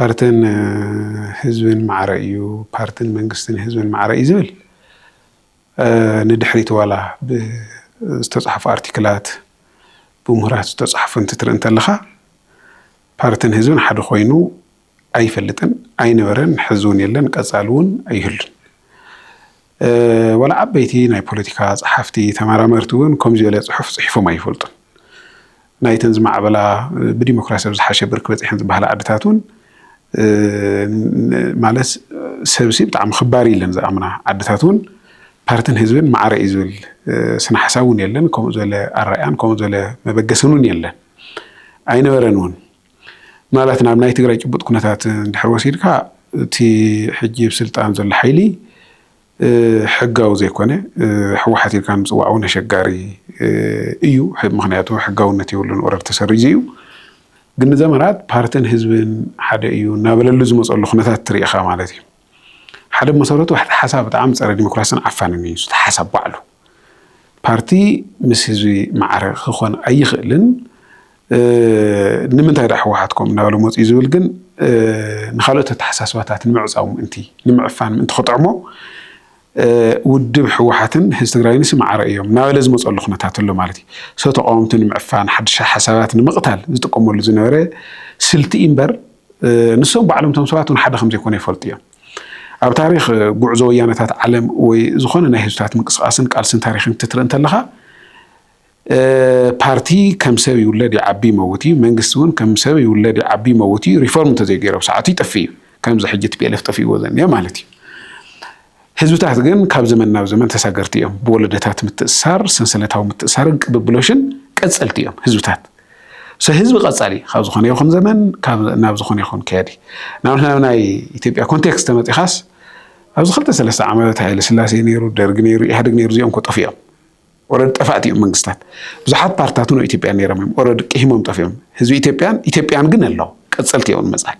ፓርትን ህዝብን ማዕረ እዩ፣ ፓርትን መንግስትን ህዝብን ማዕረ እዩ ዝብል ንድሕሪት ዋላ ብዝተፃሕፉ ኣርቲክላት፣ ብምሁራት ዝተፃሕፉ እንትትርኢ እንተለኻ፣ ፓርትን ህዝብን ሓደ ኮይኑ ኣይፈልጥን፣ ኣይነበረን፣ ሕዚ እውን የለን፣ ቀፃሊ እውን ኣይህሉን። ዋላ ዓበይቲ ናይ ፖለቲካ ፀሓፍቲ፣ ተመራመርቲ እውን ከምዚ ዝበለ ፅሑፍ ፅሒፎም ኣይፈልጡን። ናይተን ዝማዕበላ፣ ብዲሞክራሲ ኣብ ዝሓሸ ብርኪ በፂሐን ዝበሃላ ዓድታት እውን ማለት ሰብሲ ብጣዕሚ ክባር ኢለን ዝኣምና ዓድታት እውን ፓርትን ህዝብን ማዕረ እዩ ዝብል ስነ ሓሳብ እውን የለን። ከምኡ ዝበለ ኣረኣያን ከምኡ ዝበለ መበገስን እውን የለን፣ ኣይነበረን እውን። ማለት ናብ ናይ ትግራይ ጭቡጥ ኩነታት እንድሕር ወሲድካ፣ እቲ ሕጂ ብስልጣን ዘሎ ሓይሊ ሕጋዊ ዘይኮነ፣ ህወሓት ኢልካ ንምፅዋዕ እውን ኣሸጋሪ እዩ። ምክንያቱ ሕጋውነት የብሉን፣ ኦረድ ተሰሪዙ እዩ። ግን ንዘመናት ፓርትን ህዝብን ሓደ እዩ እናበለሉ ዝመፀሉ ኩነታት ትሪኢኻ ማለት እዩ። ሓደ ብመሰረቱ ሓደ ሓሳብ ብጣዕሚ ፀረ ዲሞክራሲን ዓፋንን እዩ። እቲ ሓሳብ ባዕሉ ፓርቲ ምስ ህዝቢ ማዕረ ክኾን ኣይኽእልን። ንምንታይ ዳ ህወሓት ከምኡ እናበለ መፅኡ ዝብል ግን ንካልኦት ኣተሓሳስባታት ንምዕፃው ምእንቲ፣ ንምዕፋን ምእንቲ ክጥዕሞ ውድብ ህወሓትን ህዝቢ ትግራይንስ ማዕረ እዮም እናበለ ዝመፀሉ ኩነታት ኣሎ ማለት እዩ። ሰው ተቃወምቲ ንምዕፋን፣ ሓድሽ ሓሳባት ንምቕታል ዝጥቀመሉ ዝነበረ ስልቲ እዩ እምበር ንሶም ባዕሎም እቶም ሰባት እውን ሓደ ከም ዘይኮነ ይፈልጡ እዮም። ኣብ ታሪክ ጉዕዞ ወያነታት ዓለም ወይ ዝኾነ ናይ ህዝብታት ምንቅስቃስን ቃልስን ታሪክን ክትርኢ እንተለኻ ፓርቲ ከም ሰብ ይውለድ ይዓቢ ይመውት እዩ። መንግስቲ እውን ከም ሰብ ይውለድ ይዓቢ ይመውት እዩ። ሪፎርም እንተዘይገይሩ ኣብ ሰዓቱ ይጠፍእ እዩ። ከምዚ ሕጂ ቲ ፒ ኤል ኤፍ ጠፊእዎ ዘኒኦ ማለት እዩ። ህዝብታት ግን ካብ ዘመን ናብ ዘመን ተሳገርቲ እዮም። ብወለደታት ምትእስሳር፣ ሰንሰለታዊ ምትእሳርን ቅብብሎሽን ቀጸልቲ እዮም ህዝብታት። ሶ ህዝቢ ቀጻሊ ካብ ዝኾነ ይኹን ዘመን ናብ ዝኾነ ይኹን ከያዲ ናብ ናይ ኢትዮጵያ ኮንቴክስት ተመፂኻስ ኣብዚ ክልተ ሰለስተ ዓመት ሃይለ ስላሴ ነይሩ፣ ደርግ ነይሩ፣ ኢህኣደግ ነይሩ፣ እዚኦም ኮ ጠፊኦም። ኦረድ ጠፋእቲ እዮም መንግስታት። ብዙሓት ፓርትታት ን ኢትዮጵያ ነይሮም እዮም፣ ኦረድ ቅሂሞም ጠፊኦም። ህዝቢ ኢትዮጵያን ኢትዮጵያን ግን ኣለዉ፣ ቀጸልቲ እዮም ንመጻኢ።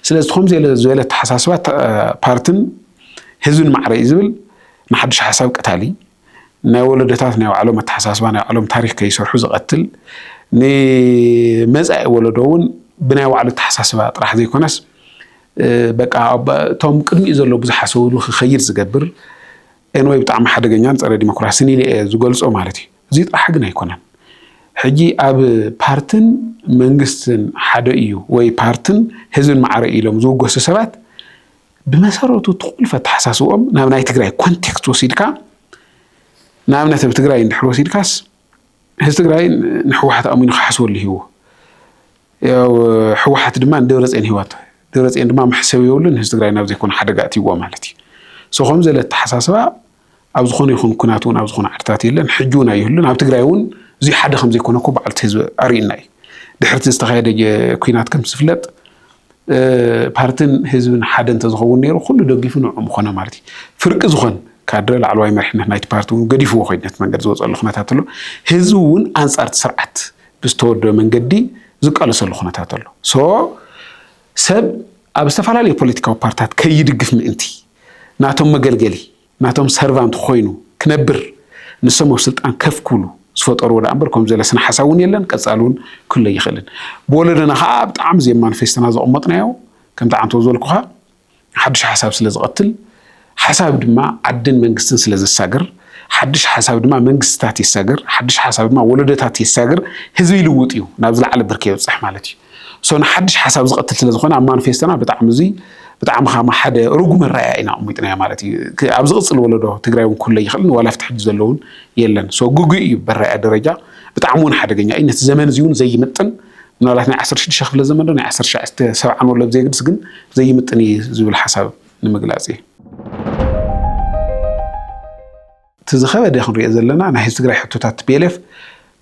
ስለዚ ከምዚ ዝበለ ኣተሓሳስባ ፓርትን ህዝብን ማዕረ እዩ ዝብል ንሓድሽ ሓሳብ ቀታሊ፣ ናይ ወለዶታት ናይ ባዕሎም ኣተሓሳስባ ናይ ባዕሎም ታሪክ ከይሰርሑ ዝቐትል፣ ንመጻኢ ወለዶ እውን ብናይ ባዕሉ ኣተሓሳስባ ጥራሕ ዘይኮነስ በቃ እቶም ቅድሚኡ ዘለዉ ብዝሓሰብሉ ክኸይድ ዝገብር ኤንወይ ብጣዕሚ ሓደገኛን ፀረ ዲሞክራሲን ኢለ እየ ዝገልፆ ማለት እዩ። እዚ ጥራሕ ግን ኣይኮነን። ሕጂ ኣብ ፓርትን መንግስትን ሓደ እዩ ወይ ፓርትን ህዝብን ማዕረ እዩ ኢሎም ዝውገሱ ሰባት ብመሰረቱ እቲ ቁልፊ ኣተሓሳስብኦም ናብ ናይ ትግራይ ኮንቴክስት ወሲድካ ንኣብነት ኣብ ትግራይ እንድሕር ወሲድካስ ህዝቢ ትግራይ ንህወሓት ኣሚኑ ክሓስበሉ ሂዎ። ያው ህወሓት ድማ ንደብረፅዮን ሂዋቶ። ደብረፅዮን ድማ መሕሰቢ የብሉን፣ ህዝቢ ትግራይ ናብ ዘይኮነ ሓደጋ ኣእትይዎ ማለት እዩ። ሶ ከምዚ ዝበለ ኣተሓሳስባ ኣብ ዝኾነ ይኹን ኩናት እውን ኣብ ዝኾነ ዓድታት የለን፣ ሕጂ እውን ኣይህሉን። ኣብ ትግራይ እውን እዚ ሓደ ከም ዘይኮነ እኮ ባዕሉ እቲ ህዝቢ ኣርእዩና እዩ። ድሕርቲ ዝተኻየደ ኩናት ከም ዝፍለጥ ፓርትን ህዝብን ሓደ እንተዝኸውን ነይሩ ኩሉ ደጊፉ ንዕኡ ምኾነ ማለት እዩ። ፍርቂ ዝኾን ካድረ ላዕለዋይ መሪሕነት ናይቲ ፓርቲ እውን ገዲፍዎ ኮይኑ ነቲ መንገዲ ዝወፀሉ ኩነታት ኣሎ። ህዝቢ እውን ኣንፃር እቲ ስርዓት ብዝተወደበ መንገዲ ዝቃለሰሉ ኩነታት ኣሎ። ሶ ሰብ ኣብ ዝተፈላለዩ ፖለቲካዊ ፓርትታት ከይድግፍ ምእንቲ ናቶም መገልገሊ ናቶም ሰርቫንት ኮይኑ ክነብር ንሶም ኣብ ስልጣን ከፍ ክብሉ ዝፈጠርዎ ደኣ እምበር ከምዚ ዝበለ ስነ ሓሳብ እውን የለን፣ ቀፃሊ እውን ክህሉ ኣይኽእልን። ብወለዶና ከዓ ብጣዕሚ እዚ ኣብ ማኒፌስቶና ዘቐመጥናዮ ከምቲ ዓንተው ዝበልኩኻ ሓድሽ ሓሳብ ስለ ዝቐትል ሓሳብ ድማ ዓድን መንግስትን ስለ ዘሳግር ሓድሽ ሓሳብ ድማ መንግስትታት የሳግር፣ ሓድሽ ሓሳብ ድማ ወለዶታት የሳግር፣ ህዝቢ ይልውጥ እዩ ናብ ዝለዓለ ብርኪ የብፅሕ ማለት እዩ። ሶ ንሓድሽ ሓሳብ ዝቐትል ስለ ዝኾነ ኣብ ማኒፌስቶና ብጣዕሚ እዚ ብጣዕሚ ካማ ሓደ ርጉም ኣረኣእያ ኢና ኣቕሚጥናዮ ማለት እዩ። ኣብ ዝቕፅል ወለዶ ትግራይ እውን ክህሉ ኣይኽእልን ዋላ ኣብቲ ሕጂ ዘለውን የለን። ሶ ግጉይ እዩ በረኣእያ ደረጃ ብጣዕሚ እውን ሓደገኛ እዩ። ነቲ ዘመን እዚ እውን ዘይምጥን ምናልባት ናይ ዓሰርተ ሽዱሽተ ክፍለ ዘመን ዶ ናይ ዓሰርተ ትሽዓተ ሰብዓን ወለድ ዘይግድስ ግን ዘይምጥን እዩ ዝብል ሓሳብ ንምግላፅ እዩ። እቲ ዝኸበደ ክንሪኦ ዘለና ናይ ህዝቢ ትግራይ ሕቶታት ቲ ፒ ኤል ኤፍ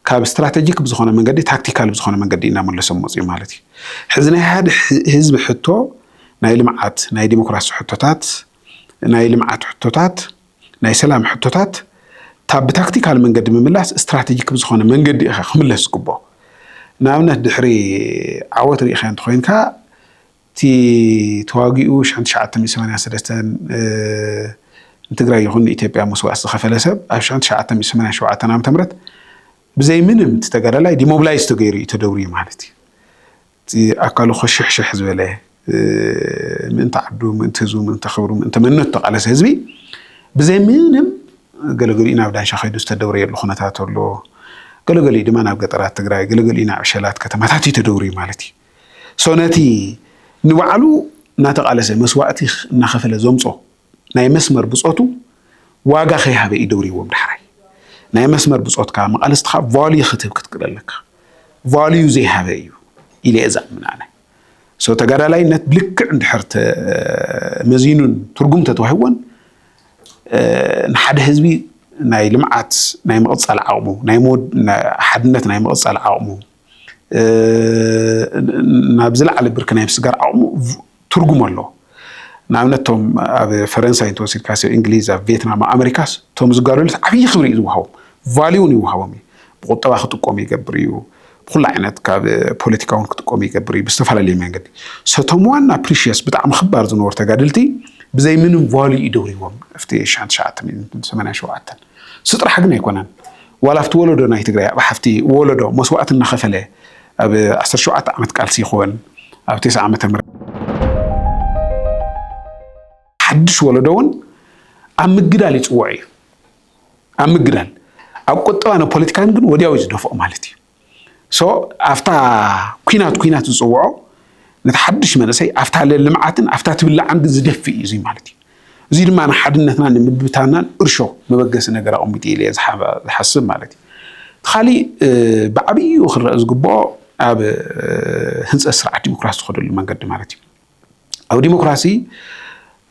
ካብ ስትራቴጂክ ብዝኾነ መንገዲ ታክቲካል ብዝኾነ መንገዲ እናመለሶም መፅኡ ማለት እዩ። ሕዚ ናይ ሓደ ህዝቢ ሕቶ ናይ ልምዓት ናይ ዲሞክራሲ ሕቶታት ናይ ልምዓት ሕቶታት ናይ ሰላም ሕቶታት ካብ ብታክቲካል መንገዲ ምምላስ ስትራቴጂክ ብዝኾነ መንገዲ ኢኻ ክምለስ ዝግብኦ። ንኣብነት ድሕሪ ዓወት ርኢኻ እንተኾይንካ እቲ ተዋጊኡ ሽሕን ትሽዓተ ሚእቲ ሰማንያን ሰለስተን ንትግራይ ይኹን ንኢትዮጵያ መስዋእቲ ዝኸፈለ ሰብ ኣብ ሽሕን ትሽዓተ ሚእቲ ሰማንያን ሸውዓተን ዓመተ ምህረት ብዘይ ምንም እቲ ተጋዳላይ ዲሞብላይዝ ተገይሩ እዩ ተደብርዩ ማለት እዩ። እቲ ኣካሉ ከሽሕሽሕ ዝበለ ምእንቲ ዓዱ፣ ምእንቲ ህዝቡ፣ ምእንቲ ክብሩ፣ ምእንቲ መንነቱ ተቓለሰ ህዝቢ ብዘይ ምንም ገለገሊኡ ናብ ዳንሻ ከይዱ ዝተደብረየሉ ኩነታት ኣሎ። ገለገሊኡ ድማ ናብ ገጠራት ትግራይ፣ ገለገሊኡ ናብ ዕሸላት ከተማታት እዩ ተደብርዩ ማለት እዩ። ሶ ነቲ ንባዕሉ እናተቓለሰ መስዋእቲ እናኸፈለ ዘምጾ ናይ መስመር ብጾቱ ዋጋ ከይሃበ እዩ ደብርዎም ዳሕራይ። ናይ መስመር ብጾትካ መቓልስትኻ ቫልዩ ክትህብ ክትክእል ኣለካ። ቫልዩ ዘይሃበ እዩ ኢለ እየ ዝኣምን ኣነ። ሶ ተጋዳላይነት ብልክዕ እንድሕር ተመዚኑን ትርጉም ተተዋሂቦን ንሓደ ህዝቢ ናይ ልምዓት ናይ ምቕፃል ዓቕሙ ናይ ሓድነት ናይ ምቕፃል ዓቕሙ ናብ ዝለዓለ ብርኪ ናይ ምስጋር ዓቕሙ ትርጉም ኣሎ። ንኣብነት ቶም ኣብ ፈረንሳይ እንተወሲድካ ሰብ እንግሊዝ ኣብ ቬትናም ኣብ ኣሜሪካስ እቶም ዝጋደሉት ዓብዪ ክብሪ እዩ ዝወሃቦም፣ ቫልዩ እውን ይወሃቦም እዩ። ብቁጠባ ክጥቀሙ ይገብር እዩ። ብኩሉ ዓይነት ካብ ፖለቲካ እውን ክጥቀሙ ይገብር እዩ ብዝተፈላለየ መንገዲ። ሰቶም ዋና ፕሪሽየስ ብጣዕሚ ክባር ዝነበሩ ተጋደልቲ ብዘይ ምንም ቫልዩ እዩ ደብርዎም ኣብቲ ሽሕን ትሽዓተ ሚእትን ሰማንያን ሸውዓተን። ስጥራሕ ግን ኣይኮነን። ዋላ ኣብቲ ወለዶ ናይ ትግራይ ኣብ ሓፍቲ ወለዶ መስዋእቲ እናኸፈለ ኣብ ዓሰርተ ሸውዓተ ዓመት ቃልሲ ይኸውን ኣብ ተስዓ ዓመተ ምህረት ሓድሽ ወለዶ እውን ኣብ ምግዳል ይፅውዖ እዩ። ኣብ ምግዳል ኣብ ቁጠባ ነ ፖለቲካን ግን ወዲያው እዩ ዝደፍኦ ማለት እዩ። ሶ ኣብታ ኩናት ኩናት ዝፅውዖ ነቲ ሓድሽ መንእሰይ ኣብታ ልምዓትን ኣብታ ትብላዓን ግን ዝደፍእ እዩ እዚ ማለት እዩ። እዚ ድማ ንሓድነትና ንምብታናን እርሾ መበገሲ ነገር ኣቐሚጡ ኢለ ዝሓስብ ማለት እዩ። እቲ ካሊእ ብዓብዩ ክረአ ዝግብኦ ኣብ ህንፀት ስርዓት ዲሞክራሲ ዝኸደሉ መንገዲ ማለት እዩ። ኣብ ዲሞክራሲ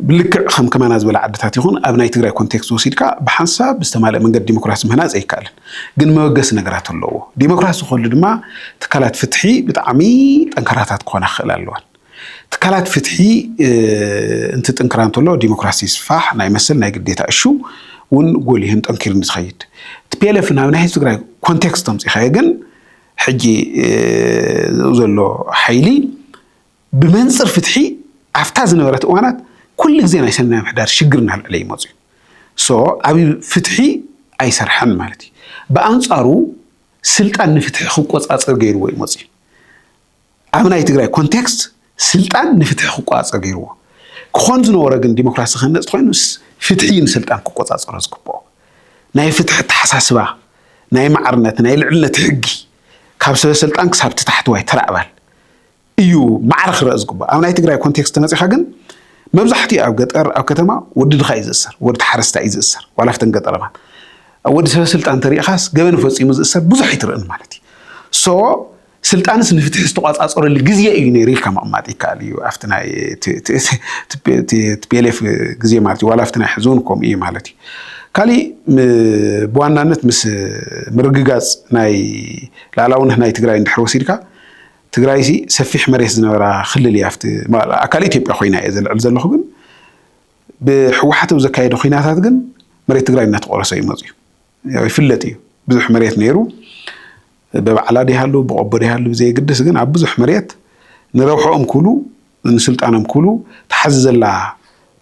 ብልክዕ ከም ከማና ዝበለ ዓድታት ይኹን ኣብ ናይ ትግራይ ኮንቴክስት ወሲድካ ብሓንሳብ ብዝተማልአ መንገዲ ዲሞክራሲ ምህናፅ ኣይከኣልን። ግን መበገሲ ነገራት ኣለዎ። ዲሞክራሲ ዝኸሉ ድማ ትካላት ፍትሒ ብጣዕሚ ጠንካራታት ክኾና ክኽእል ኣለዋን። ትካላት ፍትሒ እንትጥንክራ እንተሎ ዲሞክራሲ ይስፋሕ ናይ መሰል ናይ ግዴታ እሹ እውን ጎሊህን ጠንኪርን ዝኸይድ። ቲፒኤልኤፍ ናብ ናይ ህዝቢ ትግራይ ኮንቴክስት ተምፂኻዮ ግን ሕጂ ዘሎ ሓይሊ ብመንፅር ፍትሒ ኣብታ ዝነበረት እዋናት ኩሉ ግዜ ናይ ሰናይ ምሕዳር ሽግር እናልዕለ ይመፁ እዩ። ሶ ኣብ ፍትሒ ኣይሰርሐን ማለት እዩ። ብኣንፃሩ ስልጣን ንፍትሒ ክቆፃፀር ገይርዎ ይመፁ እዩ። ኣብ ናይ ትግራይ ኮንቴክስት ስልጣን ንፍትሒ ክቆፃፀር ገይርዎ ክኾን ዝነበሮ ግን ዲሞክራሲ ክህነፅ ተኮይኑ ፍትሒ ንስልጣን ክቆፃፀሮ ዝግብኦ ናይ ፍትሒ ኣተሓሳስባ ናይ ማዕርነት ናይ ልዕልነት ሕጊ ካብ ሰበ ስልጣን ክሳብ ትታሕተዋይ ተራ ኣባል እዩ ማዕረ ክረአ ዝግባእ። ኣብ ናይ ትግራይ ኮንቴክስት ተመፂኻ ግን መብዛሕትኡ ኣብ ገጠር ኣብ ከተማ ወዲ ድኻ እዩ ዝእሰር፣ ወዲ ሓረስታይ እዩ ዝእሰር። ዋላ ኣብተን ገጠረማት ኣብ ወዲ ሰበ ስልጣን ተሪእኻስ ገበን ፈፂሙ ዝእሰር ብዙሕ ኣይትርእን ማለት እዩ። ሶ ስልጣንስ ንፍትሒ ዝተቋፃፀረሉ ግዜ እዩ ነይሩ ኢልካ ምቕማጥ ይከኣል እዩ። ኣብቲ ናይ ቲፒኤልኤፍ ግዜ ማለት እዩ። ዋላ ኣብቲ ናይ ሕዚ እውን ከምኡ እዩ ማለት እዩ። ካሊእ ብዋናነት ምስ ምርግጋፅ ናይ ላዕላውነት ናይ ትግራይ እንድሕር ወሲድካ ትግራይ ሲ ሰፊሕ መሬት ዝነበራ ክልል እያ። ኣብቲ ኣካል ኢትዮጵያ ኮይና እየ ዘልዕል ዘለኹ። ግን ብህወሓት ኣብ ዘካየደ ኩናታት ግን መሬት ትግራይ እናተቆረሰ እዩ መፅዩ። ያው ይፍለጥ እዩ። ብዙሕ መሬት ነይሩ። ብበዓላ ዲሃሉ ብቆቦ ዲሃሉ ብዘየግድስ ግን ኣብ ብዙሕ መሬት ንረብሖኦም ክብሉ ንስልጣኖም ክብሉ ተሓዚ ዘላ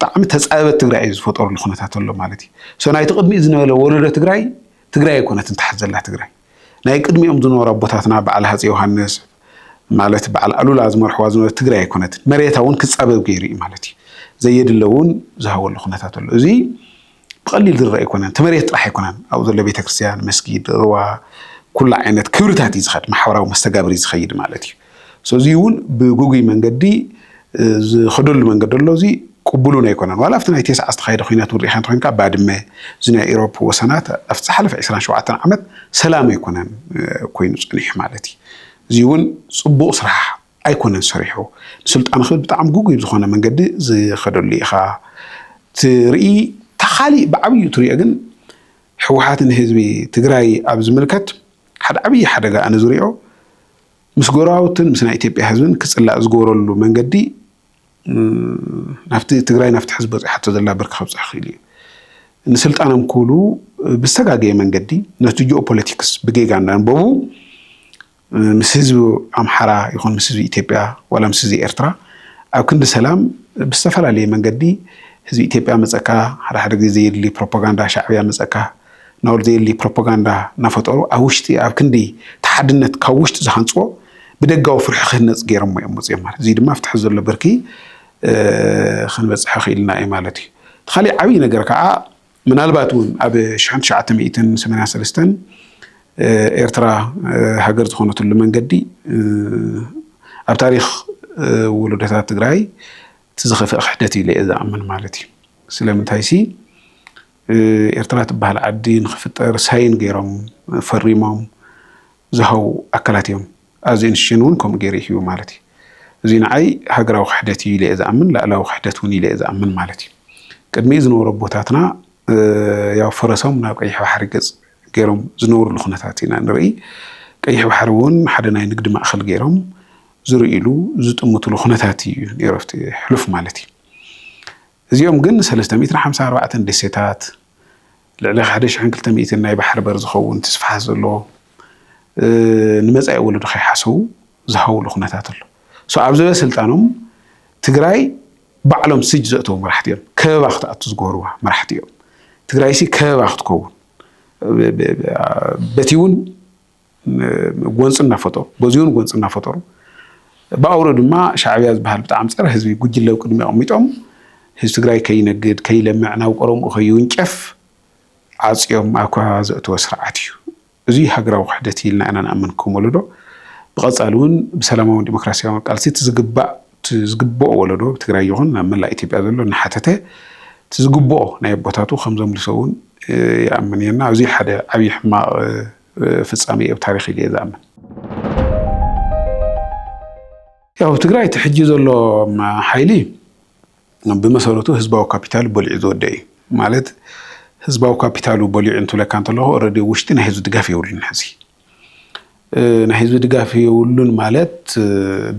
ብጣዕሚ ተፃበበት ትግራይ እዩ ዝፈጠሩሉ ኩነታት ኣሎ ማለት እዩ። ሶ ናይቲ ቅድሚኡ ዝነበረ ወለዶ ትግራይ ትግራይ ኣይኮነትን ተሓዚ ዘላ ትግራይ ናይ ቅድሚኦም ዝነበሩ ኣቦታትና በዓል ሃፀ ዮሃንስ ማለት በዓል ኣሉላ ዝመርሕዋ ዝነበረ ትግራይ ኣይኮነትን። መሬታ እውን ክፃበብ ገይሩ እዩ ማለት እዩ። ዘየድለ እውን ዝሃበሉ ኩነታት ኣሎ። እዚ ብቐሊል ዝረአ ኣይኮነን። እቲ መሬት ጥራሕ ኣይኮነን። ኣብኡ ዘሎ ቤተክርስትያን፣ መስጊድ፣ ርዋ፣ ኩሉ ዓይነት ክብርታት እዩ ዝኸድ፣ ማሕበራዊ መስተጋብር እዩ ዝኸይድ ማለት እዩ። ሶ እዚ እውን ብግጉይ መንገዲ ዝኸደሉ መንገዲ ኣሎ። እዚ ቅቡሉን ኣይኮነን። ዋላ ኣብቲ ናይ ቴስዓ ዝተኻየደ ኩናት እውን ርኢኻ እንተኮይንካ ባድመ፣ እዚ ናይ ኢሮፕ ወሰናት ኣብቲ ዝሓለፈ ዕስራን ሸውዓተን ዓመት ሰላም ኣይኮነን ኮይኑ ፀኒሑ ማለት እዩ። እዚ እውን ፅቡቕ ስራሕ ኣይኮነን ሰሪሑ። ንስልጣን ክብል ብጣዕሚ ግጉይ ብዝኾነ መንገዲ ዝኸደሉ ኢኻ ትርኢ። ተኻሊ ብዓብዩ ትሪኦ ግን ህወሓትን ህዝቢ ትግራይ ኣብ ዝምልከት ሓደ ዓብዪ ሓደጋ ኣነ ዝሪኦ ምስ ጎረባብትን ምስ ናይ ኢትዮጵያ ህዝብን ክፅላእ ዝገበረሉ መንገዲ ናብቲ ትግራይ ናብቲ ሕዝቢ በፂሓቶ ዘላ ብርኪ ከብፅሕ ክእል እዩ። ንስልጣኖም ክብሉ ብዝተጋገየ መንገዲ ነቲ ጂኦፖለቲክስ ብጌጋ እናንበቡ ምስ ህዝቢ ኣምሓራ ይኹን ምስ ህዝቢ ኢትዮጵያ ዋላ ምስ ህዝቢ ኤርትራ ኣብ ክንዲ ሰላም ብዝተፈላለየ መንገዲ ህዝቢ ኢትዮጵያ መፀካ ሓደ ሓደ ግዜ ዘየድሊ ፕሮፓጋንዳ ሻዕብያ መፀካ ናውል ዘየድሊ ፕሮፓጋንዳ እናፈጠሩ ኣብ ውሽጢ ኣብ ክንዲ ተሓድነት ካብ ውሽጢ ዝሃንፅዎ ብደጋዊ ፍርሒ ክህነፅ ገይሮም እዮም መፅኦም ማለት። እዚ ድማ ኣብቲ ሕዚ ዘሎ ብርኪ ክንበፅሐ ክኢልና እዩ ማለት እዩ። እቲ ካሊእ ዓብዪ ነገር ከዓ ምናልባት እውን ኣብ ሽሕን ትሽዓተ ሚእትን ሰማንያን ሰለስተን ኤርትራ ሃገር ዝኾነትሉ መንገዲ ኣብ ታሪኽ ወለዶታት ትግራይ እቲ ዝኸፍአ ክሕደት ኢለ እየ ዝኣምን ማለት እዩ። ስለምንታይ ሲ ኤርትራ ትበሃል ዓዲ ንክፍጠር ሳይን ገይሮም ፈሪሞም ዝሃው ኣካላት እዮም። ኣዚ ኢንስቲትዩሽን እውን ከምኡ ገይሩ ይህቡ ማለት እዩ። እዚ ንዓይ ሃገራዊ ክሕደት እዩ ኢለ እየ ዝኣምን፣ ላእላዊ ክሕደት እውን ኢለ እየ ዝኣምን ማለት እዩ። ቅድሚኡ ዝነበሩ ኣቦታትና ያው ፈረሶም ናብ ቀይሕ ባሕሪ ገፅ ገይሮም ዝነብሩሉ ኩነታት ኢና ንርኢ። ቀይሕ ባሕሪ እውን ሓደ ናይ ንግዲ ማእኸል ገይሮም ዝርእሉ ዝጥምትሉ ኩነታት እዩ ነይሩ ኣብቲ ሕሉፍ ማለት እዩ። እዚኦም ግን ሰለስተ ሚእትን ሓምሳን ኣርባዕተን ደሴታት፣ ልዕሊ ሓደ ሽሕን ክልተ ሚእትን ናይ ባሕሪ በር ዝኸውን ትስፍሓት ዘለዎ ንመፃኢ ወለዶ ከይሓሰቡ ዝሃውሉ ኩነታት ኣሎ። ሶ ኣብ ዝበ ስልጣኖም ትግራይ ባዕሎም ስጅ ዘእተው መራሕቲ እዮም። ከበባ ክትኣቱ ዝገበርዋ መራሕቲ እዮም። ትግራይ ሲ ከበባ ክትከውን በቲ እውን ጎንፂ እናፈጠሩ በዚውን ጎንፂ እናፈጠሩ ብኣውሮ ድማ ሻዕብያ ዝበሃል ብጣዕሚ ፀረ ህዝቢ ጉጅለ ቅድሚ ኣቕሚጦም ህዝቢ ትግራይ ከይነግድ ከይለምዕ ናብ ቀረምኡ ከይውንጨፍ ዓፅዮም ኣብ ከበባ ዘእተወ ስርዓት እዩ። እዚ ሃገራዊ ክሕደት ኢልና ኢና ንኣምን ከም ወለዶ። ብቐፃሊ እውን ብሰላማውን ዲሞክራሲያውን ቃልሲ እቲ ዝግባእ እቲ ዝግብኦ ወለዶ ብትግራይ ይኹን ናብ መላእ ኢትዮጵያ ዘሎ እናሓተተ እቲ ዝግብኦ ናይ ኣቦታቱ ከም ዘምልሶ እውን ይኣምን እየ። እና እዚ ሓደ ዓብዪ ሕማቕ ፍጻሜ እዩ ኣብ ታሪኽ ኢለ እየ ዝኣምን። ያው ኣብ ትግራይ እቲ ሕጂ ዘሎ ሓይሊ ብመሰረቱ ህዝባዊ ካፒታል በሊዑ ዝወደ እዩ። ማለት ህዝባዊ ካፒታሉ በሊዑ እንትብለካ እንተለኹ ኦረዲ ውሽጢ ናይ ህዝቢ ድጋፍ የብሉን። ሕዚ ናይ ህዝቢ ድጋፍ የብሉን ማለት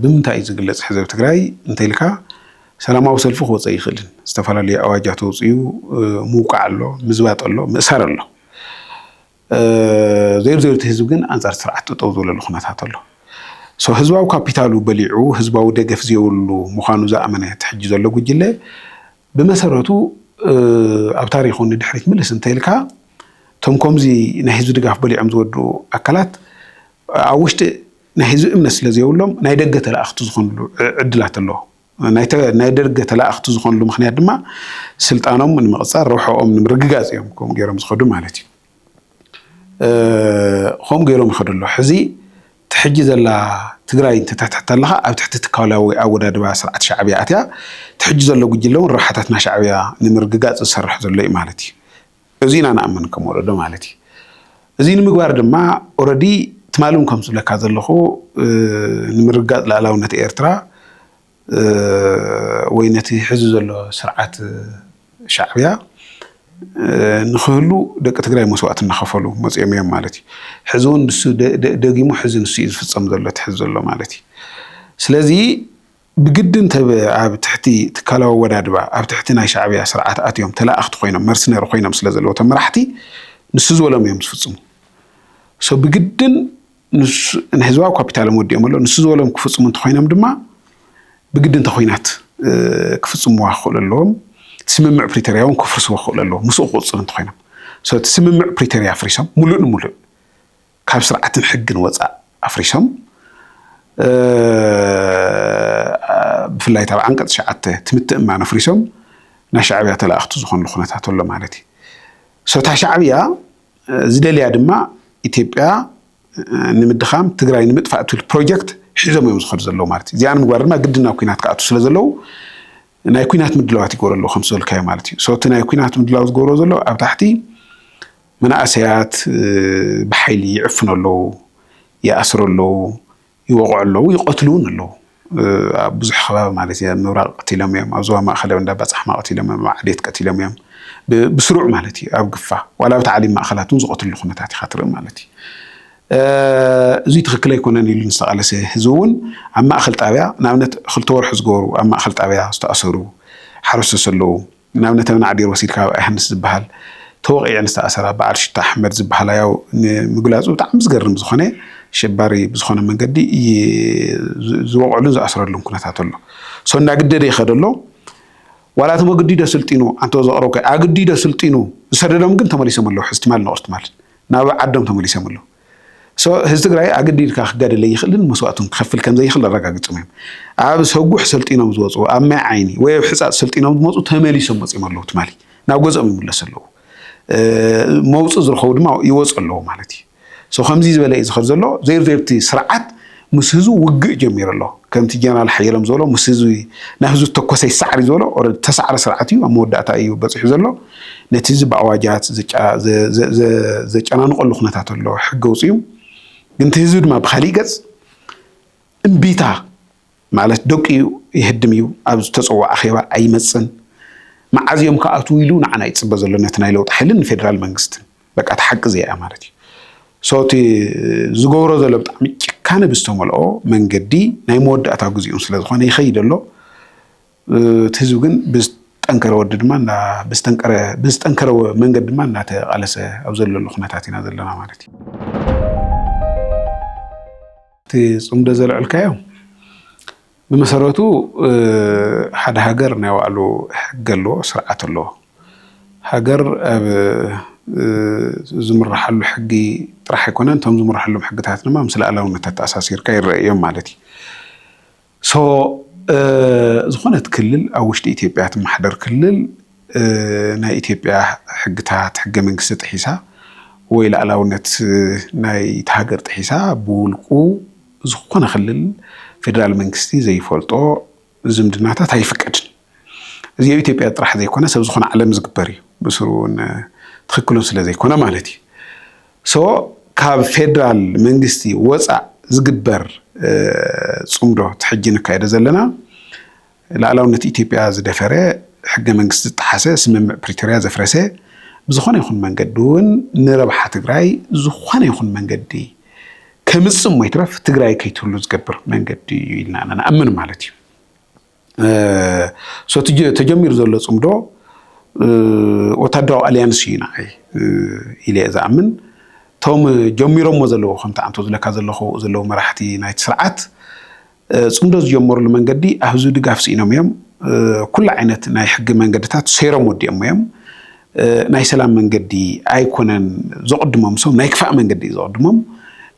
ብምንታይ እዩ ዝግለፅ? ሕዚ ኣብ ትግራይ እንተኢልካ ሰላማዊ ሰልፊ ክወፀ ይኽእልን ዝተፈላለዩ ኣዋጃት ወፅዩ ምውቃዕ ኣሎ፣ ምዝባጥ ኣሎ፣ ምእሳር ኣሎ። ዘይሩ ዘይሩ እቲ ህዝቢ ግን ኣንፃር ስርዓት ጠጠው ዝበለሉ ኩነታት ኣሎ። ሶ ህዝባዊ ካፒታሉ በሊዑ ህዝባዊ ደገፍ ዘይብሉ ምዃኑ ዝኣመነ እቲ ሕጂ ዘሎ ጉጅለ ብመሰረቱ ኣብ ታሪኹ ንድሕሪት ምልስ እንተኢልካ እቶም ከምዚ ናይ ህዝቢ ድጋፍ በሊዖም ዝወዱ ኣካላት ኣብ ውሽጢ ናይ ህዝቢ እምነት ስለ ዘይብሎም ናይ ደገ ተላእኽቲ ዝኾንሉ ዕድላት ኣለዎ። ናይ ደገ ተላእኽቲ ዝኾንሉ ምኽንያት ድማ ስልጣኖም ንምቕፃር ረብሐኦም ንምርግጋፅ እዮም ከምኡ ገይሮም ዝኸዱ ማለት እዩ። ከምኡ ገይሮም ይኸዱ ኣለዉ። ሕዚ እቲ ሕጂ ዘላ ትግራይ እንተትሕትሕት ኣለኻ ኣብ ትሕቲ ትካላዊ ኣወዳድባ ስርዓት ሻዕብያ ኣትያ እቲ ሕጂ ዘሎ ጉጅለ እውን ረብሓታት ናይ ሻዕብያ ንምርግጋፅ ዝሰርሕ ዘሎ እዩ ማለት እዩ። እዚ ኢና ንኣምን ከም ወለዶ ማለት እዩ። እዚ ንምግባር ድማ ኦረዲ ትማሊ እውን ከም ዝብለካ ዘለኹ ንምርግጋፅ ልኣላውነት ኤርትራ ወይ ነቲ ሕዚ ዘሎ ስርዓት ሻዕብያ ንክህሉ ደቂ ትግራይ መስዋእቲ እናኸፈሉ መፂኦም እዮም ማለት እዩ። ሕዚ እውን ንሱ ደጊሙ ሕዚ ንሱ እዩ ዝፍፀም ዘሎ እቲ ሕዚ ዘሎ ማለት እዩ። ስለዚ ብግድን ኣብ ትሕቲ ትካላዊ ኣወዳድባ ኣብ ትሕቲ ናይ ሻዕብያ ስርዓት ኣትዮም ተላእኽቲ ኮይኖም መርስነሪ ኮይኖም ስለ ዘለዉ እቶም መራሕቲ ንሱ ዝበሎም እዮም ዝፍፅሙ። ሶ ብግድን ንህዝባዊ ካፒታሎም ወዲኦም ኣሎ ንሱ ዝበሎም ክፍፅሙ እንተኮይኖም ድማ ብግዲ እንተ ኮይናት ክፍፅምዋ ክኽእሉ ኣለዎም። እቲ ስምምዕ ፕሪቶርያ እውን ክፍርስዎ ክኽእሉ ኣለዎም ምስኡ ክቕፅሉ እንተኮይኖም። እቲ ስምምዕ ፕሪቶርያ ኣፍሪሶም ሙሉእ ንሙሉእ ካብ ስርዓትን ሕግን ወፃእ ኣፍሪሶም ብፍላይ ኣብ ዓንቀፅ ሸዓተ ትምትእማን ኣፍሪሶም ናይ ሻዕብያ ተላእኽቲ ዝኾንሉ ኩነታት ኣሎ ማለት እዩ። ሶታ ሻዕብያ ዝደልያ ድማ ኢትዮጵያ ንምድኻም ትግራይ ንምጥፋእ ትብል ፕሮጀክት ሒዞም እዮም ዝኸዱ ዘለዉ ማለት እዩ። እዚኣ ንምግባር ድማ ግድን ናብ ኩናት ክኣቱ ስለ ዘለዉ ናይ ኩናት ምድላዋት ይገብሩ ኣለዉ ከም ዝበልካዮ ማለት እዩ። ሶ እቲ ናይ ኩናት ምድላው ዝገብሮ ዘሎ ኣብ ታሕቲ መናእሰያት ብሓይሊ ይዕፍኑ ኣለዉ፣ ይኣስሩ ኣለዉ፣ ይወቕዑ ኣለዉ፣ ይቐትሉ እውን ኣለዉ። ኣብ ብዙሕ ከባቢ ማለት እዩ ምብራቕ ቀቲሎም እዮም፣ ኣብ ዞባ ማእኸል ኣብ እንዳባፃሕማ ቀቲሎም እዮም፣ ኣብ ዓዴት ቀቲሎም እዮም። ብስሩዕ ማለት እዩ ኣብ ግፋ ዋላ ኣብ ታዕሊም ማእኸላት እውን ዝቐትሉ ኩነታት ኢኻ ትርኢ ማለት እዩ። እዚ ትኽክል ኣይኮነን ኢሉ ዝተቓለሰ ህዝቢ እውን ኣብ ማእኸል ጣብያ ንኣብነት ክልተ ወርሒ ዝገበሩ ኣብ ማእኸል ጣብያ ዝተኣሰሩ ሓረስቶት ኣለዉ። ንኣብነት ኣብ ናዕዴር ወሲድካ ኣብ ኣያሃንስ ዝበሃል ተወቒዐን ዝተኣሰራ በዓል ሽታ ኣሕመድ ዝበሃላ ያው ንምግላፁ ብጣዕሚ ዝገርም ዝኾነ ኣሸባሪ ብዝኾነ መንገዲ ዝወቕዕሉን ዝኣስረሉን ኩነታት ኣሎ። ሶ እንዳግደደ ይኸደ ኣሎ። ዋላ እቶም ኣግዲዶ ስልጢኑ ኣንተ ዘቕረብካ ኣግዲዶ ስልጢኑ ዝሰደዶም ግን ተመሊሶም ኣለዉ። ሕዚ ትማል ነቕርት ማለት ናብ ዓዶም ተመሊሶም ኣለዉ። ህዝቢ ትግራይ ኣገዲድካ ክጋደል ኣይኽእልን፣ መስዋእቱን ክኸፍል ከም ዘይኽእል ኣረጋጊጾም እዮም። ኣብ ሰጉሕ ሰልጢኖም ዝወፁ፣ ኣብ ማይ ዓይኒ ወይ ኣብ ሕፃፅ ሰልጢኖም ዝመፁ ተመሊሶም መፂኦም ኣለዉ። ትማሊ ናብ ገዝኦም ይምለሱ ኣለዉ። መውፅእ ዝረኸቡ ድማ ይወፁ ኣለዉ ማለት እዩ። ከምዚ ዝበለ እዩ ዝኸድ ዘሎ። ዘይርዘብቲ ስርዓት ምስ ህዝቡ ውግእ ጀሚሩ ኣሎ። ከምቲ ጀነራል ሓየሎም ዝበሎ፣ ምስ ህዝቢ ናብ ህዝቢ ተኮሰ ይሰዓር እዩ ዝበሎ። ተሰዓረ ስርዓት እዩ፣ ኣብ መወዳእታ እዩ በፂሑ ዘሎ። ነቲ ህዝቢ ብኣዋጃት ዘጨናንቆሉ ኩነታት ኣሎ። ሕጊ ኣውፅኡ። ግን እቲ ህዝቢ ድማ ብካሊእ ገፅ እምቢታ ማለት ደቂኡ ይህድም እዩ። ኣብ ዝተፀውዖ ኣኼባ ኣይመፅን። መዓዝ እዮም ክኣትዉ ኢሉ ንዓና ይፅበ ዘሎ፣ ነቲ ናይ ለውጢ ሓይልን ንፌደራል መንግስትን። በቃ እቲ ሓቂ እዚኣ ማለት እዩ። እቲ ዝገብሮ ዘሎ ብጣዕሚ ጭካነ ብዝተመልኦ መንገዲ ናይ መወዳእታ ግዜኡን ስለ ዝኾነ ይኸይድ ኣሎ። እቲ ህዝቢ ግን ብዝጠንከረ ወዲ ድማ ብዝጠንከረ መንገዲ ድማ እናተቓለሰ ኣብ ዘለሉ ኩነታት ኢና ዘለና ማለት እዩ። እቲ ፅምዶ ዘልዕልካዮ ብመሰረቱ ሓደ ሃገር ናይ ባዕሉ ሕጊ ኣለዎ፣ ስርዓት ኣለዎ። ሃገር ኣብ ዝምርሓሉ ሕጊ ጥራሕ ኣይኮነን፣ እቶም ዝምርሓሎም ሕግታት ድማ ምስ ሉኣላውነት ኣተኣሳሲርካ ይረኣዮም ማለት እዩ። ዝኾነት ክልል ኣብ ውሽጢ ኢትዮጵያ ትመሓደር ክልል ናይ ኢትዮጵያ ሕግታት፣ ሕገ መንግስቲ ጥሒሳ ወይ ሉኣላውነት ናይቲ ሃገር ጥሒሳ ብውልቁ ዝኾነ ክልል ፌደራል መንግስቲ ዘይፈልጦ ዝምድናታት ኣይፍቀድን። እዚ ኣብ ኢትዮጵያ ጥራሕ ዘይኮነስ ኣብ ዝኾነ ዓለም ዝግበር እዩ። ብስሩ እውን ትኽክል ስለ ዘይኮነ ማለት እዩ። ካብ ፌደራል መንግስቲ ወፃእ ዝግበር ፅምዶ እቲ ሕጂ ንካየዶ ዘለና ሉኣላውነት ኢትዮጵያ ዝደፈረ፣ ሕገ መንግስቲ ዝጠሓሰ፣ ስምምዕ ፕሪቶርያ ዘፍረሰ፣ ብዝኾነ ይኹን መንገዲ እውን ንረብሓ ትግራይ ዝኾነ ይኹን መንገዲ ከምፅእ እሞ ይትረፍ ትግራይ ከይትህሉ ዝገብር መንገዲ እዩ ኢልና ኢና ንኣምን ማለት እዩ። እቲ ተጀሚሩ ዘሎ ፅምዶ ወታደራዊ ኣልያንስ እዩ ንዓይ ኢለ እየ ዝኣምን። እቶም ጀሚሮሞ ዘለዉ ከምቲ ኣንቶ ዝለካ ዘለኹ ዘለዉ መራሕቲ ናይቲ ስርዓት ፅምዶ ዝጀመሩሉ መንገዲ ኣብ ህዝቢ ድጋፍ ስኢኖም እዮም። ኩሉ ዓይነት ናይ ሕጊ መንገድታት ሰይሮም ወዲኦም እዮም። ናይ ሰላም መንገዲ ኣይኮነን ዘቕድሞም፣ ሰው ናይ ክፋእ መንገዲ እዩ ዘቕድሞም።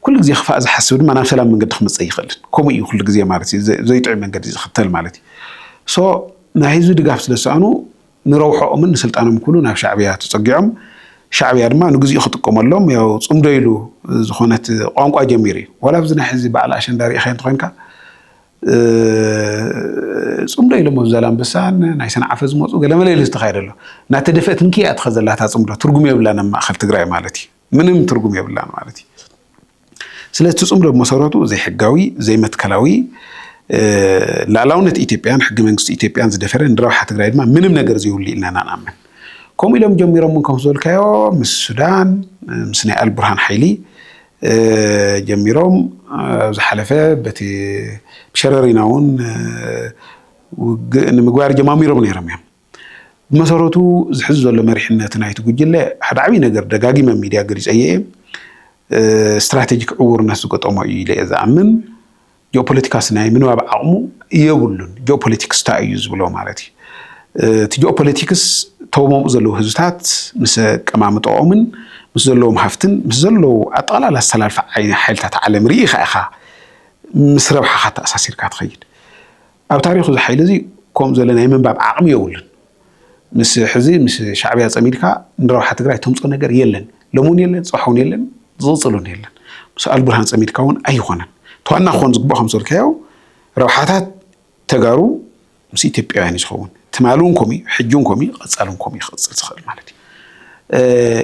ኩሉ ግዜ ክፋእ ዝሓስብ ድማ ናብ ሰላም መንገዲ ክመፅእ ይኽእልን። ከምኡ እዩ ኩሉ ግዜ ማለት እዩ፣ ዘይጥዑይ መንገዲ ዝኽተል ማለት እዩ። ናይ ህዝቢ ድጋፍ ስለ ዝሰኣኑ ንረብሖኦምን ንስልጣኖም ኩሉ ናብ ሻዕብያ ተፀጊዖም፣ ሻዕብያ ድማ ንግዚኡ ክጥቀመሎም ያው ፅምዶ ኢሉ ዝኾነት ቋንቋ ጀሚሩ እዩ። ዋላ ኣብዚ ናይ ሕዚ በዓል ኣሸንዳ ሪኢኻዮ እንተኾይንካ ፅምዶ ኢሎም ኣብ ዛላምበሳን ናይ ሰንዓፈ ዝመፁ ገለመለ ኢሉ ዝተኻየደ ኣሎ። እናተደፍአት እንክያ ትኸዘላታ ፅምዶ ትርጉም የብላን ኣብ ማእኸል ትግራይ ማለት እዩ። ምንም ትርጉም የብላን ማለት እዩ። ስለዚ እቲ ፅምዶ ብመሰረቱ ዘይሕጋዊ፣ ዘይመትከላዊ፣ ላዕላውነት ኢትዮጵያን ሕገ መንግስቲ ኢትዮጵያን ዝደፈረ፣ ንረብሓ ትግራይ ድማ ምንም ነገር ዘይብሉ ኢልና ኢና ንኣምን። ከምኡ ኢሎም ጀሚሮም እውን ከም ዝበልካዮ ምስ ሱዳን ምስ ናይ ኣልቡርሃን ሓይሊ ጀሚሮም ኣብ ዝሓለፈ በቲ ብሸረሪና እውን ውግእ ንምግባር ጀማሚሮም ነይሮም እዮም። ብመሰረቱ ዝሕዝ ዘሎ መሪሕነት ናይቲ ጉጅለ ሓደ ዓብዪ ነገር ደጋጊመ ሚድያ ገሊፀዮ እየ። ስትራቴጂክ ዕውርነት ዝገጠሞ እዩ ኢለ እየ ዝኣምን። ጂኦፖለቲካስ ናይ ምንባብ ዓቕሙ የብሉን። ጂኦፖለቲክስ እንታይ እዩ ዝብሎ ማለት እዩ። እቲ ጂኦፖለቲክስ ተውመምኡ ዘለዉ ህዝብታት ምስ ኣቀማምጠኦምን ምስ ዘለዎም ሃፍትን ምስ ዘለዉ ኣጠቓላላ ኣሰላልፋ ሓይልታት ዓለም ርኢ ኢኻ ኢኻ ምስ ረብሓኻ ተኣሳሲርካ ትኸይድ። ኣብ ታሪኹ እዚ ሓይሊ እዚ ከምኡ ዘሎ ናይ ምንባብ ዓቕሚ የብሉን። ምስ ሕዚ ምስ ሻዕብያ ፀሚድካ ንረብሓ ትግራይ ተምፅኦ ነገር የለን። ሎሚ እውን የለን፣ ፅባሕ እውን የለን፣ ዝቕፅል እውን የለን። ምስ ኣልቡርሃን ፀሚድካ እውን ኣይኾነን። እቲ ዋና ክኾን ዝግብኦ ከም ዝበልካዮ ረብሓታት ተጋሩ ምስ ኢትዮጵያውያን እዩ ዝኸውን። ትማሊ እውን ከምኡ እዩ፣ ሕጂ እውን ከምኡ እዩ፣ ቀፃሊ እውን ከምኡ እዩ ክቕፅል ዝኽእል ማለት እዩ።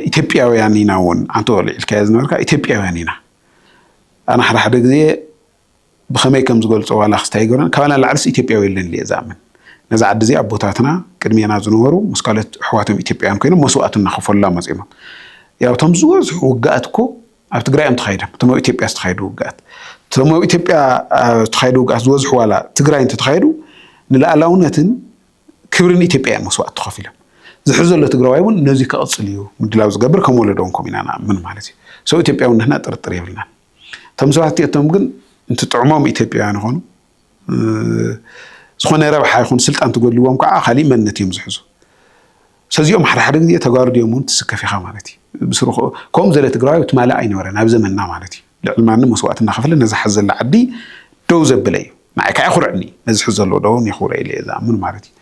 ኢትዮጵያውያን ኢና እውን ኣንተ ልዒልካዮ ዝነበርካ ኢትዮጵያውያን ኢና። ኣነ ሓደ ሓደ ግዜ ብኸመይ ከም ዝገልጾ ዋላ ክስታይ ይገብረን፣ ካባና ንላዕልስ ኢትዮጵያዊ የለን ኢለ እየ ዝኣምን። ነዛ ዓዲ እዚኣ ኣቦታትና ቅድሜና ዝነበሩ ምስ ካልኦት ኣሕዋቶም ኢትዮጵያውያን ኮይኖም መስዋእቲ እናኸፈሉላ መጺኦም። ያው እቶም ዝበዝሑ ውግኣት እኮ ኣብ ትግራይ እዮም ተኻይዶም። እቶም ኣብ ኢትዮጵያ ዝተኻየዱ ውግኣት እቶም ኣብ ኢትዮጵያ ዝተኻየዱ ውግኣት ዝበዝሑ ዋላ ትግራይ እንተተኻየዱ ንልኣላውነትን ክብርን ኢትዮጵያ እዮም መስዋእቲ ተኸፊሎም። ዝሕዝ ዘሎ ትግራዋይ እውን ነዚ ክቕፅል እዩ ምድላው ዝገብር ከም ወለዶ እውን ከምኡ ኢና ንኣምን ማለት እዩ። ሰው ኢትዮጵያውነትና ጥርጥር የብልናን። እቶም ሰባት እቲኦም ግን እንትጥዕሞም ኢትዮጵያውያን ይኾኑ፣ ዝኾነ ረብሓ ይኹን ስልጣን ትጎድልዎም ከዓ ካሊእ መንነት እዮም ዝሕዙ። ሰዚኦም ሓደ ሓደ ግዜ ተጋሩ ድዮም እውን ትስከፍ ኢኻ ማለት እዩ። ብስሩ ከምኡ ዘለ ትግራዊ ትማሊ ኣይነበረን ኣብ ዘመንና ማለት እዩ። ልዕሊ ማንም መስዋእቲ እናኸፈለ ነዚ ሓዚ ዘላ ዓዲ ደው ዘብለ እዩ። ንዓይ ከዓ የኹርዕኒ፣ ነዚ ሕዚ ዘሎ ደው የኹርዕ ኢለ እየ ዝኣምን ማለት እዩ።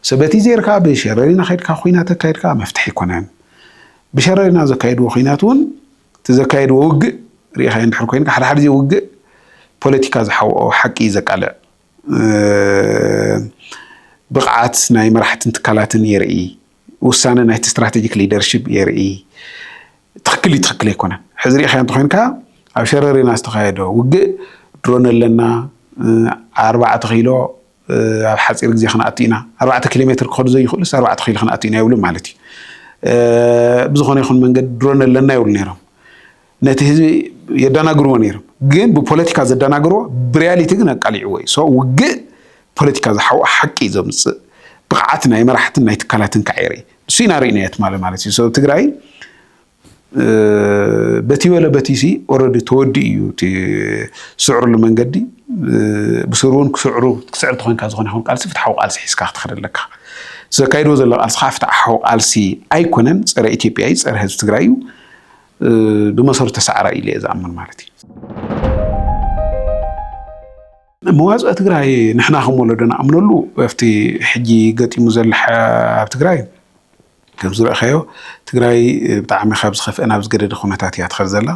ሰበቲ ዜርካ ብሸረሪና ከይድካ፣ ኩናት ኣካይድካ መፍትሒ ኣይኮነን። ብሸረሪና ዘካየድዎ ኩናት እውን፣ እቲ ዘካየድዎ ውግእ ርኢኻ እንድሕር ኮይንካ፣ ሓደ ሓደ ግዜ ውግእ ፖለቲካ ዝሓወኦ ሓቂ እዩ ዘቃልዕ። ብቕዓት ናይ መራሕትን ትካላትን የርኢ፣ ውሳነ ናይቲ ስትራቴጂክ ሊደርሽፕ የርኢ። ትኽክል እዩ፣ ትኽክል ኣይኮነን። ሕዚ ርኢኻ እንተኾይንካ፣ ኣብ ሸረሪና ዝተኻየደ ውግእ ድሮን ኣለና፣ ኣርባዕተ ኪሎ ኣብ ሓፂር ግዜ ክንኣቱ ኢና፣ ኣርባዕተ ኪሎ ሜትር ክኸዱ ዘይኽእሉስ ኣርባዕተ ኪሎ ክንኣቱ ኢና ይብሉ ማለት እዩ። ብዝኾነ ይኹን መንገዲ ድሮን ኣለና ይብሉ ነይሮም። ነቲ ህዝቢ የደናግርዎ ነይሮም፣ ግን ብፖለቲካ ዘደናግርዎ ብሪያሊቲ ግን ኣቃሊዕዎ እዩ። ሶ ውግእ ፖለቲካ ዝሓወ ሓቂ እዩ ዘምፅእ፣ ብቕዓት ናይ መራሕትን ናይ ትካላትን ከዓ የርኢ። ንሱ ኢና ርኢናዮ ትማሊ ማለት እዩ። ሶ ትግራይ በቲ በለ በቲ ሲ ኦረዲ ተወዲ እዩ እቲ ዝስዕርሉ መንገዲ። ብስሩ እውን ክስዕሩ ክስዕር ተኾይንካ ዝኾነ ይኹን ቃልሲ ፍትሓዊ ቃልሲ ሒዝካ ክትኸድ ኣለካ። ዘካይድዎ ዘሎ ቃልሲ ከዓ ፍትሓዊ ቃልሲ ኣይኮነን፣ ፀረ ኢትዮጵያ እዩ፣ ፀረ ህዝቢ ትግራይ እዩ። ብመሰረቱ ተሳዕራ ኢለ እየ ዝኣምን ማለት እዩ። መዋፅኦ ትግራይ ንሕና ከም ወለዶ ንኣምነሉ ኣብቲ ሕጂ ገጢሙ ዘሎ ኣብ ትግራይ ከም ዝረእኸዮ ትግራይ ብጣዕሚ ካብ ዝኸፍአ ናብ ዝገደደ ኩነታት እያ ትኸድ ዘላ።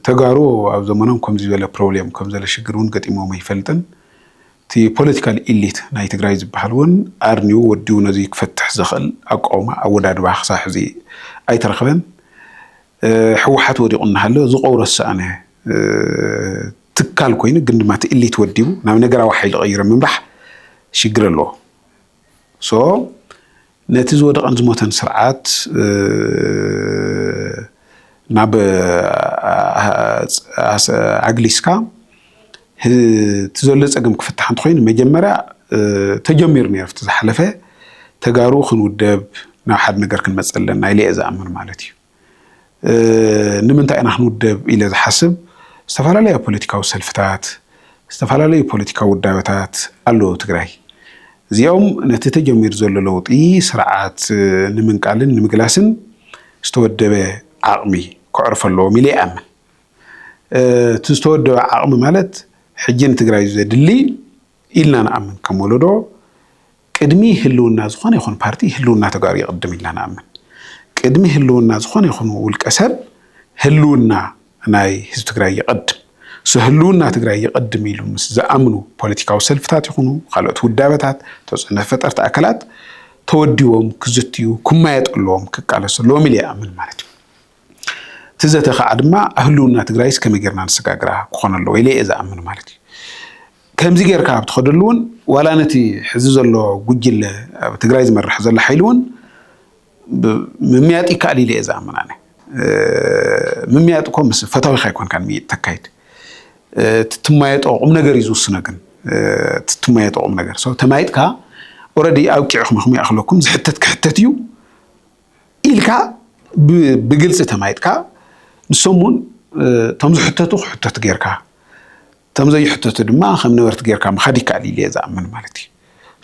ተጋሩ ኣብ ዘመኖም ከምዚ ዝበለ ፕሮብሌም ከም ዘለ ሽግር እውን ገጢሞም ኣይፈልጥን። እቲ ፖለቲካል ኢሊት ናይ ትግራይ ዝበሃል እውን ኣርኒው ወዲው ነዚ ክፈትሕ ዘኽእል ኣቋውማ ኣወዳድባ ክሳብ ሕዚ ኣይተረኽበን። ህወሓት ወዲቑ እናሃለ ዝቐውሮ ዝሰኣነ ትካል ኮይኑ ግን ድማ እቲ ኢሊት ወዲቡ ናብ ነገራዊ ሓይሊ ቀይረ ምምራሕ ሽግር ኣለዎ። ሶ ነቲ ዝወደቐን ዝሞተን ስርዓት ናብ ኣግሊስካ እቲ ዘሎ ፀገም ክፍታሕ እንተኮይኑ መጀመርያ ተጀሚሩ ነይሩ እቲ ዝሓለፈ ተጋሩ ክንውደብ ናብ ሓደ ነገር ክንመፀ ኣለና ኢለ እየ ዝኣምን ማለት እዩ። ንምንታይ ኢና ክንውደብ ኢለ ዝሓስብ? ዝተፈላለዩ ፖለቲካዊ ሰልፍታት፣ ዝተፈላለዩ ፖለቲካዊ ውዳበታት ኣለዉ ትግራይ። እዚኦም ነቲ ተጀሚሩ ዘሎ ለውጢ ስርዓት ንምንቃልን ንምግላስን ዝተወደበ ዓቕሚ ከዕርፎ ኣለዎም ኢለ ይኣምን። እቲ ዝተወደበ ዓቕሚ ማለት ሕጂ ንትግራይ ዘድሊ ኢልና ንኣምን ከም ወለዶ ቅድሚ ህልውና ዝኾነ ይኹን ፓርቲ ህልውና ተጋሩ ይቕድም ኢልና ንኣምን። ቅድሚ ህልውና ዝኾነ ይኹን ውልቀ ሰብ ህልውና ናይ ህዝቢ ትግራይ ይቐድም። ሶ ህልውና ትግራይ ይቐድም ኢሉ ምስ ዝኣምኑ ፖለቲካዊ ሰልፍታት ይኹኑ ካልኦት ውዳበታት ተፅዕኖ ፈጠርቲ ኣካላት ተወዲቦም ክዝትዩ ክማየጡ ኣለዎም ክቃለሱ ኣለዎም ኢለ ይኣምን ማለት እዩ። እቲ ዘተ ከዓ ድማ ኣብ ህልውና ትግራይስ ከመይ ጌርና ንሰጋግራ ክኾን ኣለዎ ኢለ እየ ዝኣምን ማለት እዩ። ከምዚ ጌርካ ኣብ ትኸደሉ እውን ዋላ ነቲ ሕዚ ዘሎ ጉጅለ ኣብ ትግራይ ዝመርሕ ዘሎ ሓይሊ እውን ምምያጥ ይከኣል ኢለ እየ ዝኣምን ኣነ። ምምያጥ እኮ ምስ ፈታዊካ ኣይኮንካን ምይጥ ተካይድ። ትትማየጦ ቁም ነገር እዩ ዝውስኖ ግን ትትማየጦ ቁም ነገር ሰው ተማይጥካ ኦረዲ ኣብቂዕኹም ኢኹም ይኣኽለኩም ዝሕተት ክሕተት እዩ ኢልካ ብግልፂ ተማይጥካ ንሶም እውን እቶም ዝሕተቱ ክሕተቱ ጌርካ እቶም ዘይሕተቱ ድማ ከም ነበርቲ ጌርካ ምኻድ ይከኣል ኢለ እየ ዝኣምን ማለት እዩ።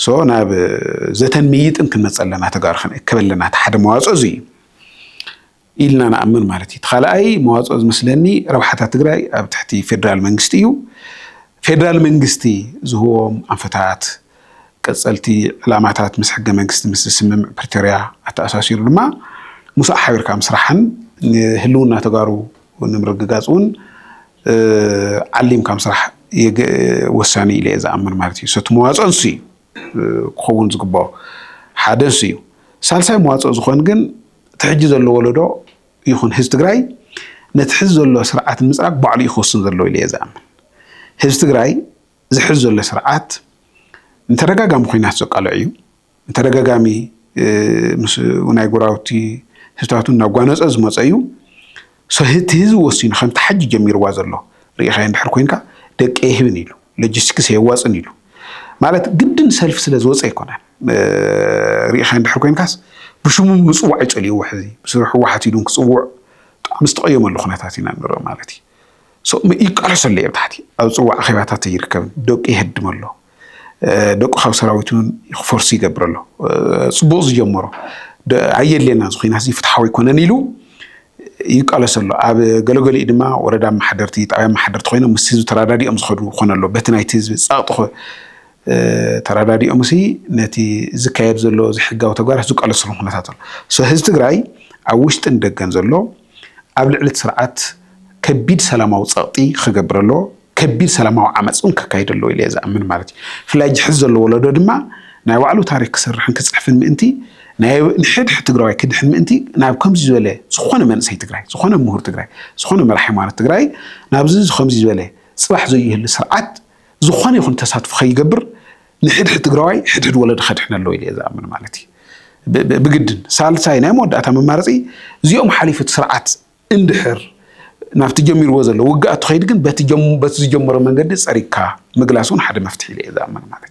ሶ ናብ ዘተን ምይጥን ክንመፀ ኣለና ተጋሩ ክንእከብ ኣለና እቲ ሓደ መዋፅኦ እዚ እዩ ኢልና ንኣምን ማለት እዩ። እቲ ካልኣይ መዋፅኦ ዝመስለኒ ረብሓታት ትግራይ ኣብ ትሕቲ ፌደራል መንግስቲ እዩ። ፌደራል መንግስቲ ዝህቦም ኣንፈታት ቀፀልቲ ዕላማታት ምስ ሕገ መንግስቲ ምስ ዝስምምዕ ፕሪቶርያ ኣተኣሳሲሩ ድማ ምስኡ ሓቢርካ ምስራሕን ንህልውና ተጋሩ ንምርግጋፅ እውን ዓሊምካ ምስራሕ ወሳኒ ኢለ እየ ዝኣምን ማለት እዩ። ሰቲ መዋፅኦ ንሱ እዩ ክኸውን ዝግባኦ ሓደ ንሱ እዩ። ሳልሳይ መዋፅኦ ዝኾን ግን እቲ ሕጂ ዘሎ ወለዶ ይኹን ህዝቢ ትግራይ ነቲ ሕዚ ዘሎ ስርዓት ንምፅራግ ባዕሉ እዩ ክወስን ዘለዎ ኢለ እየ ዝኣምን። ህዝቢ ትግራይ ዝሕዝ ዘሎ ስርዓት ንተደጋጋሚ ኩናት ዘቃልዕ እዩ። ንተደጋጋሚ ምስ ናይ ጎራውቲ ህዝብታቱ እናጓነፀ ዝመፀ እዩ። እቲ ህዝቢ ወሲኑ ከምቲ ሓጂ ጀሚርዋ ዘሎ ርኢኻዮ እንድሕር ኮይንካ ደቂ የህብን ኢሉ ሎጂስቲክስ የዋፅን ኢሉ ማለት ግድን ሰልፊ ስለ ዝወፀ ኣይኮነን። ርኢኻዮ እንድሕር ኮይንካስ ብሽሙ ምፅዋዕ ይፀልእዎ ሕዚ ብስሩ ህወሓት ኢሉ ክፅውዕ ብጣዕሚ ዝተቐየመሉ ኩነታት ኢና ንርኢ ማለት እዩ። ይቃለሰሉ እየ ብታሕቲ ኣብ ፅዋዕ ኣኼባታት ኣይርከብን ደቂ ይህድም ኣሎ። ደቁ ካብ ሰራዊት እውን ክፈርሱ ይገብር ኣሎ። ፅቡቕ ዝጀመሮ ኣየድልየና እዚ ኩናት እዚ ፍትሓዊ ኣይኮነን ኢሉ ይቃለስ ኣሎ። ኣብ ገለገሊኡ ድማ ወረዳ ኣመሓደርቲ፣ ጣብያ ኣመሓደርቲ ኮይኖም ምስ ህዝቢ ተረዳዲኦም ዝኸዱ ክኾኑ ኣሎ። በቲ ናይቲ ህዝቢ ጸቕጢ ኮ-፣ እ፣ ተረዳዲኦም ሲ ነቲ ዝካየድ ዘሎ ዘይሕጋዊ ተግባራት ዝቃለሰሉ ኩነታት ኣሎ። ሶ ህዝቢ ትግራይ ኣብ ውሽጥን ደገን ዘሎ ኣብ ልዕሊ እቲ ስርዓት ከቢድ ሰላማዊ ጸቕጢ ክገብር ኣሎ፣ ከቢድ ሰላማዊ ዓመፅ እውን ከካይድ ኣለዎ ኢለ እየ ዝኣምን ማለት እዩ። ብፍላይ ሕዚ ዘሎ ወለዶ ድማ ናይ ባዕሉ ታሪክ ክሰርሕን ክፅሕፍን ምእንቲ፣ ናይ ንሕድሕድ ትግራዋይ ክድሕን ምእንቲ ናብ ከምዚ ዝበለ ዝኾነ መንእሰይ ትግራይ፣ ዝኾነ ምሁር ትግራይ፣ ዝኾነ መራሒ ሃይማኖት ትግራይ ናብዚ ከምዚ ዝበለ ፅባሕ ዘይህሉ ስርዓት ዝኾነ ይኹን ተሳትፎ ከይገብር ንሕድሕድ ትግራዋይ ሕድሕድ ወለዶ ከድሕን ኣለዎ ኢለ እየ ዝኣምን ማለት እዩ። ብ-፣ ብ-፣ ብግድን ሳልሳይ ናይ መወዳእታ መማረፂ እዚኦም ሓሊፉ እቲ ስርዓት እንድሕር ናብቲ ጀሚርዎ ዘሎ ውግኣት ትኸይድ ግን በቲ ጀም-፣ በቲ ዝጀመሮ መንገዲ ፀሪግካ ምግላስ እውን ሓደ መፍትሒ ኢለ እየ ዝኣምን ማለት እዩ።